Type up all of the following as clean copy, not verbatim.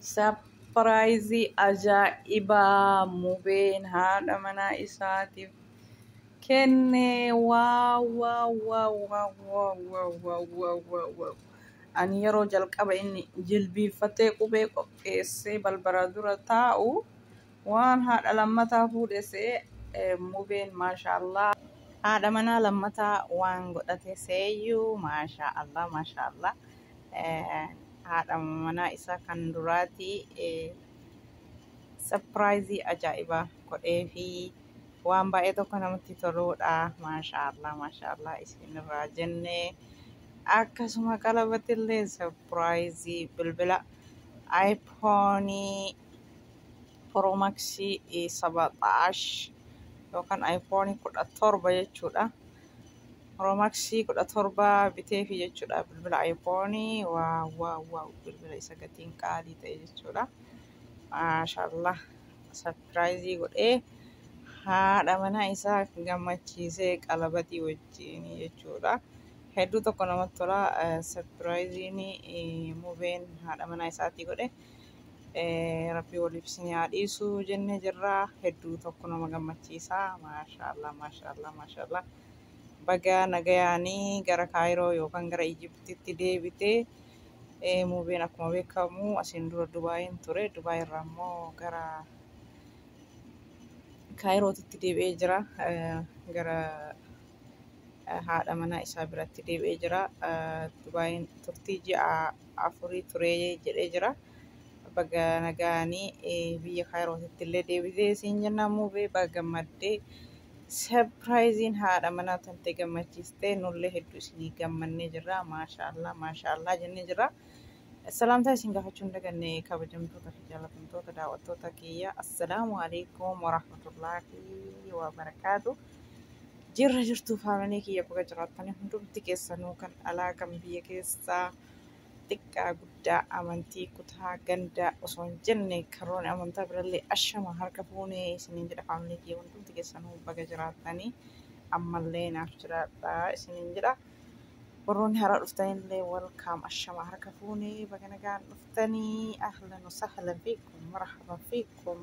Sapiraayizii ajaa'ibaa Mubeen haadha manaa isaatiif kenne. Waaw waaw waaw waaw waaw waaw waaw waaw waaw waaw. Ani yeroo jalqaba inni jilbiiffatee qubee qopheessee balbala dura taa'u waan haadha lammataa fuudhe se'e. Mubeen maashaallah haadha manaa lammataa waan godhate seeyyuu, maashaallah maashaallah. Haadha manaa isaa kan duraati sapiraayizii ajaa'ibaa godhee fi waan baay'ee tokko namatti toluudha. Maashaallah maashaallah isinirraa jennee, akkasuma qalabatillee sapiraayizii bilbila iPhone Pro Max 17 yookaan iPhone 17 jechuudha. Pro Max 17 biteefi jechuudha, bilbila iPhone. Waaw waaw waaw, bilbila isa gatiin qaalii ta'e jechuudha. Maashaallah, sapiraayizii godhee haadha manaa isaa gammachiisee qalabatii wajjin jechuudha. Hedduu tokko namatti tola sapiraayiziin Mubeen haadha manaa isaatii godhe. Rabbii waliif isin haa dhiisu jennee jirra. Hedduu tokko nama gammachiisa. Maashaallah maashaallah maashaallah. Baga nagayaanii gara Kaayiroo yookaan gara Ijiptitti deebitee. Mubeen akkuma beekamu asiin dura Dubaayin ture. Dubaay irraa immoo gara Kaayirootitti deebi'ee jira. Gara haadha manaa isaa biratti deebi'ee jira. Dubaayin turtii ji'a 4 ture jedhee jira. Baga nagaanii biyya Kaayirootitti illee deebitee siin jenna Mubee, baga gammaddee. Sapiraayiziin haadha manaa tantee gammachiistee nullee hedduu isinii gammannee jirra. Maashaallah maashaallah jennee jirra. Salaamtaa isin gaafachuu hin daganne, kabajamtoota fi jaalatamtoota daawwattoota kiyya. Assalaamu alaikum warahmatullaahi wabarakaatu. Jirra jirtuu faamilii kiyya, baga jiraattanii hundumti keessanuu, kan alaa kan biyya keessaa, xiqqaa guddaa, amantii, kutaa, ganda osoo hin jenne, karoon amantaa birallee ashama harka fuunee isiniin jedha. Faamilii kiyya hundumti keessanuu baga jiraattanii, ammallee naaf jiraadhaa isiniin jedha. Warroonni haaraa dhuftanillee welcome, ashama harka fuunee, baga nagaan dhuftanii, ahlan wasahlan fiikum, marhaban fiikum.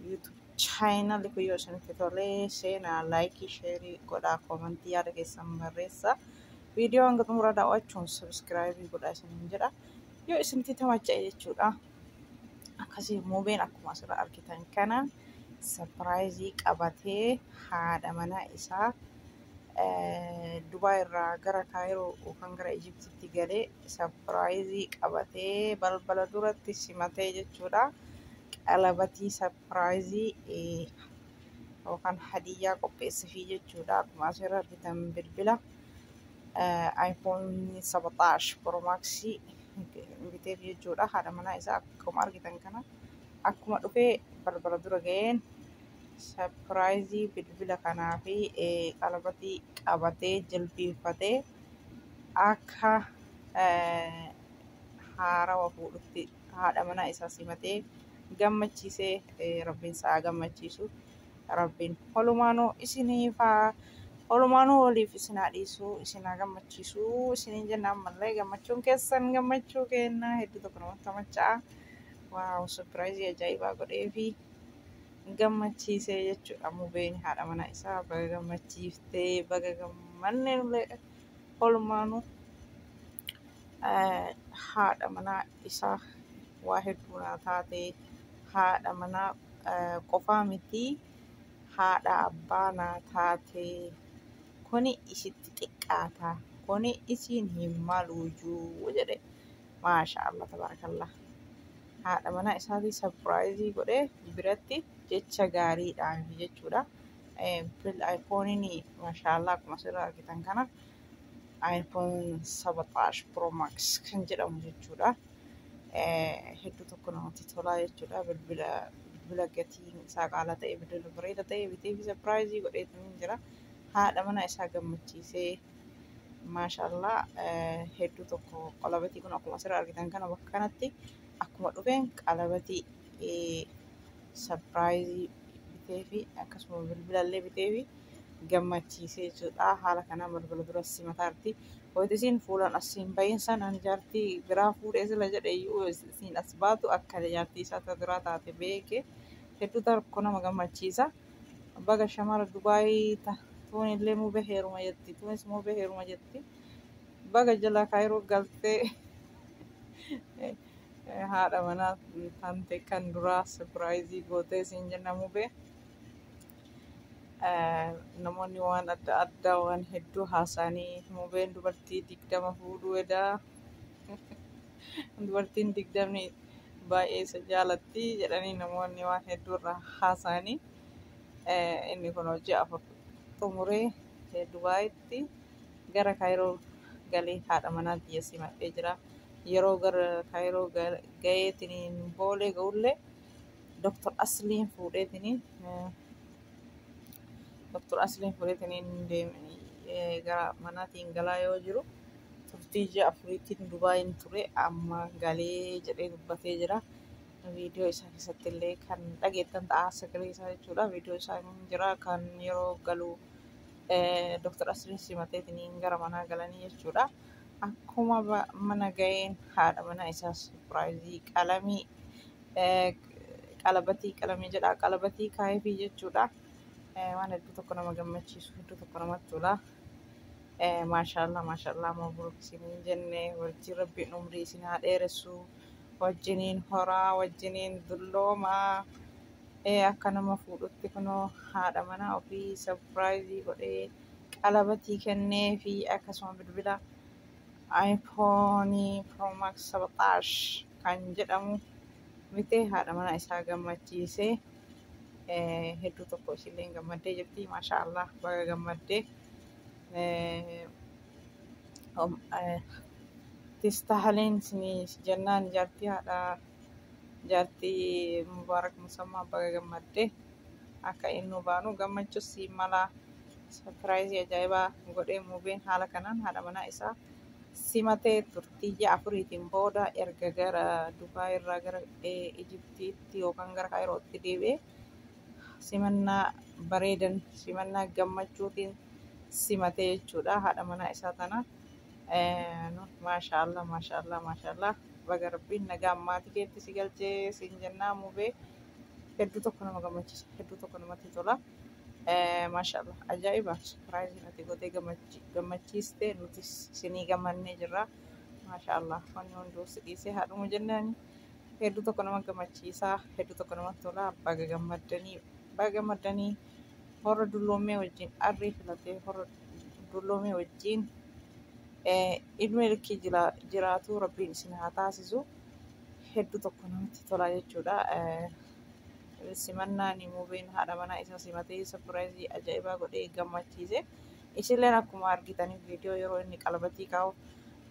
YouTube channel kun yoo isinitti tolee seenaa like, share godhaa, comment yaada keessan barreessaa. Viidiyoo hanga xumuraa daawwachuun subscribe godhaa isiniin jedha. Yoo isinitti tamacha'e jechuudha. Akkasii Mubeen akkuma asirra argitan kana sapiraayizii qabatee haadha manaa isaa Dubaay irraa gara Kaayiroo yookaan gara Ijiptitti galee sapiraayizii qabatee balbala duratti simatee jechuudha. Qalabatii sapiraayizii yookaan hadiyyaa qopheessifii jechuudha. Akkuma asirra argitan bilbila iPhone 17 Pro Max biteef jechuudha. Haadha manaa isaa akkuma argitan kana akkuma dhufee balbala dura ga'een sapiraayizii bilbila kanaa fi qalabatii qabatee jilbiinfatee akka haarawa fuudhutti haadha manaa isaa simatee gammachiisee. Rabbiin isaa gammachiisu. Rabbiin olumaanuu isiniifaa olumaanuu waliif isin haa dhiisu, isin haa gammachiisu isiniin jenna. Ammallee gammachuun keessan gammachuu kenna. Hedduu tokko namatti tamacha'a. Waaw, sapiraayizii ajaa'ibaa godhee fi gammachiisee jechuudha. Mubeen haadha manaa isaa baga gammachiiftee, baga gammannee nullee olumaanuu. Haadha manaa isaa waa hedduu naa taate, haadha manaa qofaa miti, haadha abbaa naa taate, kuni isitti xiqqaata, kuni isiin hin maluujuu jedhe. Maasha Allah tabaarakallah. Haadha manaa isaatii sapiraayizii godhee biratti jecha gaariidhaan jechuudha. iPhoneiin maashaallah akkuma asirraa argitan kana iPhone 17 Pro Max kan jedhamu jechuudha. Hedduu tokko namatti tolaa jechuudha. Bilbila gatiin isaa qaalaa ta'e, bilbila bareeda ta'e bitee fi sapiraayizii godheetu jira. Haadha manaa isaa gammachiisee, maashaallah. Hedduu tokko qalabatii kun akkuma asirraa argitan kana bakka kanatti akkuma dhufeen qalabatii sapiraayizii bitee fi akkasuma bilbilallee bitee fi gammachiisee jechuudha. Haala kanaan balbala dura simataarti. Wayita isiin fuulaan asiin bahin sanaan jaartii biraa fuudhee sila jedhe iyyuu isiin as baatu akka jaartii isaa ta duraa taate beeke. Hedduu tokko nama gammachiisa. Baga shamara Dubaayii tuun illee mubee heeruma jetti. Tuunis mubee heeruma jetti. Baga jala Kaayiroo galtee haadha manaa tante kan duraa surprise gootee siin jenna mubee. Namoonni waan adda addaa waan hedduu haasa'anii mubeen dubartii 20 fuudhuu edaa dubartiin 20 baay'ee isa jaalatti jedhanii namoonni waan hedduu irraa haasa'anii inni kun hojii 4 xumuree Dubaayitti gara Kaayiroo galee haadha manaa biyya simadhee jira. Yeroo gara Kaayiroo gaheetiin boolee ga'ullee Dr. Asliin fuudheetiin Dr. Asliin fuudheetiin gara manaatiin galaa yoo jiru turtii ji'a 4tiin Dubaayin ture amma galee jedhee dubbatee jira. Viidiyoo isaa keessatti illee kan dhageettan ta'a sagalee isaa jechuudha. Viidiyoo isaa hin jira kan yeroo galu Dr. Asliin simateetiin gara manaa galanii jechuudha. Akkuma mana ga'een haadha manaa isaa surpiraayizii qalamii qalabatii qalamii jedha qalabatii kaayefii jechuudha. Waan hedduu tokko nama gammachiisu hedduu tokko namatti tola. Maashaallah maashaallah mabruuk isiniin jenne wajjin rabbiin umrii isin haa dheeressu wajjiniin horaa wajjiniin dulloomaa akka nama fuudhutti kunoo haadha manaa ofii surpiraayizii godhee qalabatii kennee fi akkasuma bilbila iPhone Pro Max 17 kan jedhamu bitee haadha manaa isaa gammachiisee hedduu tokko ishillee gammaddee jirti. Maashaallah baga gammaddee. Tistaaleen jennaan jaartii haadha jaartii Mubaarak Musammaa baga gammaddee akka inni baanu gammachuus si mala surpiraayizii ajaa'ibaa godhee mubeen haala kanaan haadha manaa isaa simatee turtii ji'a 4tiin booda erga gara Dubaay irraa gara Ijiptiitti yookaan gara Kaayirootti deebi'ee simannaa bareedan simannaa gammachuutiin simatee jechuudha haadha manaa isaa tana. Maashaallah maashaallah maashaallah baga rabbiin nagaa maatii keetti si galchee siin jennaa mubee hedduu tokko nama gammachiisa hedduu tokko namatti tola. Maashaallah ajaa'iba surpiraayiziin ati gootee gammachiiste nuti sinii gammannee jirra. Maashaallah wanni hunduu si dhiisee haadhuma jennaani hedduu tokko nama gammachiisa hedduu tokko namatti tola baga gammaddanii baga gammaddanii horra dulloomee wajjin arrii filatee horra dulloomee wajjin ilma ilkii jiraatu rabbiin isin haa taasisu hedduu tokko namatti tola jechuudha. Simannaan mubeen haadha manaa isaa simatee surpiraayizii ajaa'ibaa godhee gammachiise. Isilleen akkuma argitaniif viidiyoo yeroo inni qalabatii kaa'u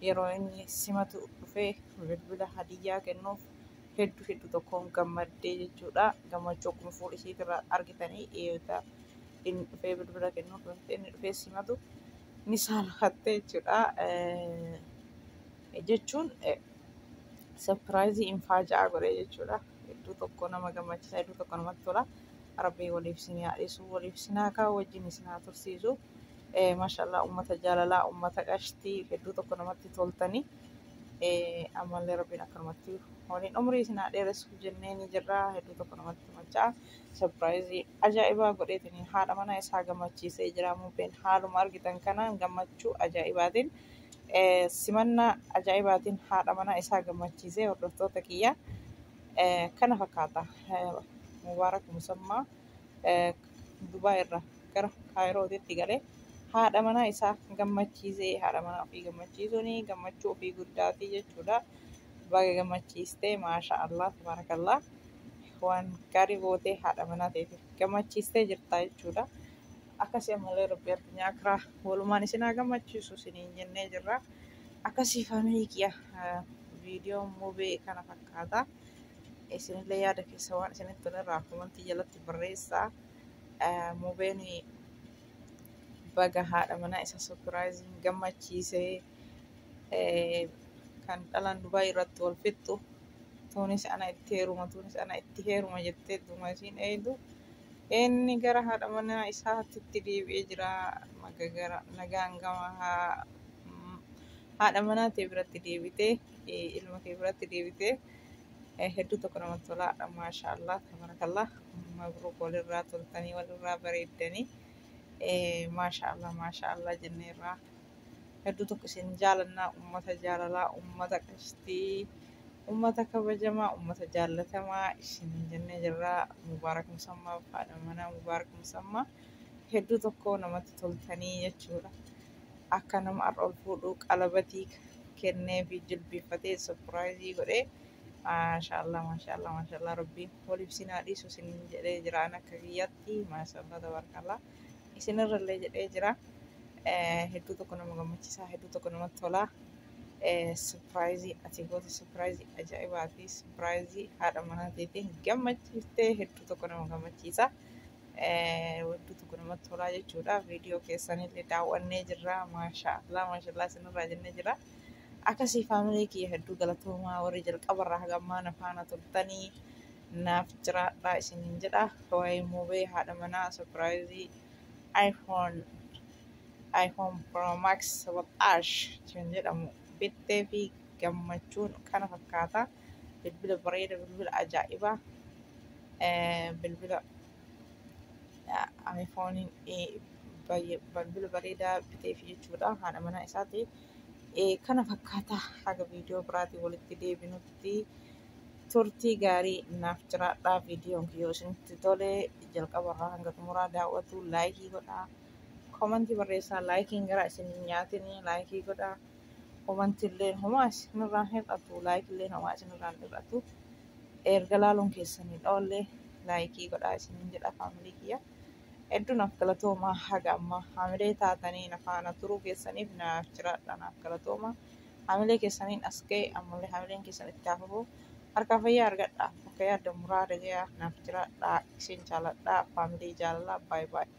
yeroo inni simatu dhufee bilbila hadiyyaa kennuuf hedduu hedduu tokkoon gammaddee jechuudha. Gammachuu akkuma fuula isheetirraa argitanii inni dhufee bilbila kennuuf inni dhufee simatu ni saalfatte jechuudha. Jechuun surpiraayizii infaajaa godhee jechuudha. Hedduu tokko nama gammachiisa hedduu tokko namatti tola. Rabbiin waliif isin haa dhiisu waliif isin haa kaa'u wajjin isin haa tursiisu. Maashaallah uummata jaalalaa uummata qashtii hedduu tokko namatti toltanii. Ammallee rabbiin akkanumatti waliin umrii isin haa dheeressu jennee ni jirra hedduu tokko namatti macha'a. Surpiraayizii ajaa'ibaa godheetiin haadha manaa isaa gammachiisee jira mubeen haaluma argitan kanaan gammachuu ajaa'ibaatiin simannaa ajaa'ibaatiin haadha manaa isaa gammachiisee hordoftoota kiyya. Kana fakkaata Mubaarak Musammaa Dubaay irraa gara Kaayirootitti galee haadha manaa isaa gammachiisee haadha manaa ofii gammachiisuun gammachuu ofii guddaatii jechuudha. Baga gammachiistee maasha Allah tabaarakallah waan gaarii gootee haadha manaa ta'eef gammachiistee jirta jechuudha. Akkasii ammallee rabbi addunyaa akiraa walumaan isin haa gammachiisu isiniin jennee jirra. Akkasii faamilii kiyya viidiyoon mubee kana fakkaata. Isinillee yaada keessa waan isinitti tolerraa komantii jalatti barreessaa. Mubeen baga haadha manaa isa surpiraayiziin gammachiisee kan dhalaan Dubaay irratti wal fixxu tuunis ana itti heeruma tuunis ana itti heeruma jettee dhuma isiin eeydu inni gara haadha manaa isaatti deebi'ee jira. Nagaan gama Haadha manaa tee biratti deebitee, ilma kee biratti deebitee, hedduu tokko namatti tola. Maashaallah, tabarakallah, mabruuk, walirraa toltanii, walirraa bareeddanii, maashaallah, maashaallah jenneerraa. Hedduu tokko isin jaalannaa, ummata jaalalaa, ummata qashtii, ummata kabajamaa, ummata jaallatamaa isin jennee jirraa. Mubaarak Musammaa, haadha manaa Mubaarak Musammaa, hedduu tokko namatti toltanii jechuudha. Akka nama har'a ol fuudhuu qalabatii kennee fi jilbiiffatee surprise godhee, maashaallah, maashaallah, maashaallah, rabbiin waliif isin haa dhiisu isin jedhee jira. An akka kiyyaatti maashaallah, tabarakallah isinirrallee jedhee jira. Hedduu tokko nama gammachiisa, hedduu tokko namatti tola. Surprise ati goote surprise ajaa'ibaati. Surprise haadha manaa teetiin gammachiiftee, hedduu tokko nama gammachiisa. Hedduu tokko namatti tolaa jechuudha. Viidiyoo keessanillee daawwannee jirra. Maashaallah, maashaallah isinirraa jennee jira. Akkasii family kiyya, hedduu galatoomaa, warri jalqabarraa haga ammaa na faana turtanii, naaf jiraadhaa isiniin jedha. Waa'ee Mubee haadha manaa surprise iPhone Pro Max 17 kan jedhamu bittee fi gammachuun kana fakkaata. Bilbila bareeda, bilbila ajaa'ibaa, bilbila iPhone bilbila bareedaa biteef jechuudha haadha manaa isaati. Kana fakkaata. Haga viidiyoo biraatiin walitti deebinutti turtii gaarii naaf jiraadhaa. Viidiyoon kiyyoo isinitti tole, jalqabarraa hanga xumuraa daawwatu, like godhaa. Comment barreessaa. Likeiin gara isin hin nyaatinii, like godhaa. Commentilleen homaa isinirraa hir'atu, likeilleen homaa isinirraa hin hir'atu. Erga laaluun keessanii dhoollee, like godhaa isiniin jedha, family kiyya. Hedduu naaf galatoomaa, haga ammaa haamilee taatanii na faana turuu keessaniif naaf jiraadha, naaf galatoomaa. Haamilee keessaniin as ga'e, ammallee haamileen keessan itti hafuuf harkaa fayyaa argadha. Bakka yaadda muraada gayaa, naaf jiraadha. Isin jaaladha. Family jaalalaa, baay'ee baay'ee.